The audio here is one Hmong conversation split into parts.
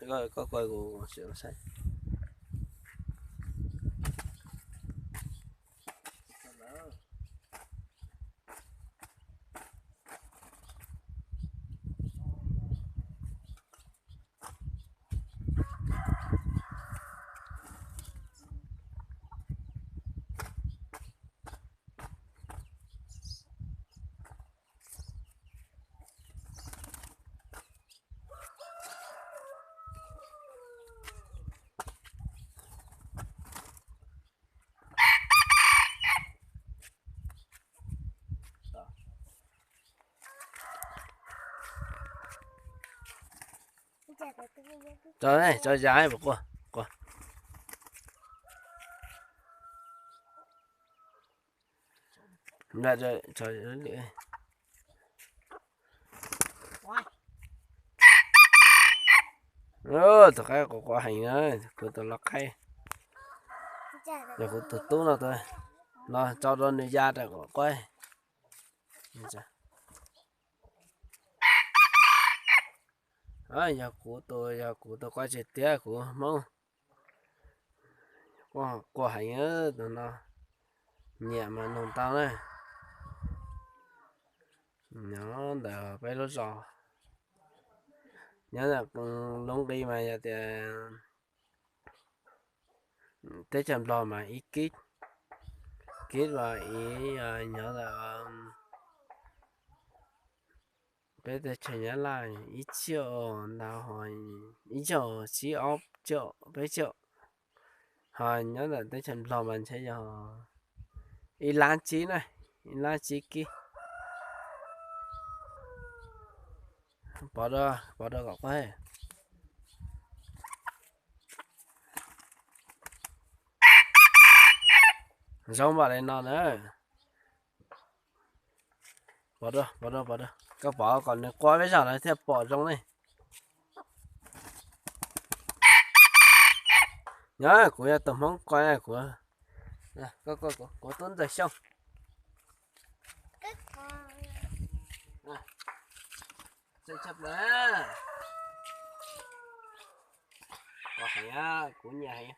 Koj, koj, koj, kuv saib. Tso, tso ya, quaj, quaj. Tus qaib quaj quaj heev na, kuv tus lau qaib. Yog kuv tus tub no, no tso rau nws ya rau quaj quaj. Yog kuv tus, yog kuv tus quaj tseg tiag kuv Hmoob. Quaj heev, tus no nyiam mas nug tau na. Nyob ntawm peb lub zos, nyob ntawm lub nqi mas yog tias teb chaws Nplog mas ib kib, kib los ib, nyob ntawm peb teb chaws Nyab Laj ib txhiab ntau, ib txhiab tsib ob txhiab peb txhiab, ho nyob ntawm teb chaws Nplog mas ntshe yog ib lab tsib na, ib lab tsib kib. Pov rau, pov rau kom quaj. Zoo npaum li no na. Pov rau, pov rau, pov rau, koj pov kom nws quaj peb zog lawv thiaj pom zoo ne. Nyob kuv yog tus Hmoob quaj, kuv, kuv tub Ntxawg Xyooj. Kuv nyiam heev.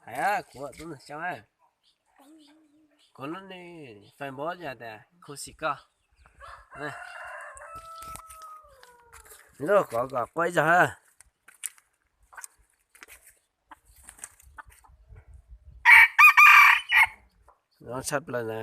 Hais kuv tub Ntxawg Xyooj, kuv lub npe Facebook yog tias Khuv Xim Koj. Lub kom kom quaj ib zaug. Zoo tshaj plaws na.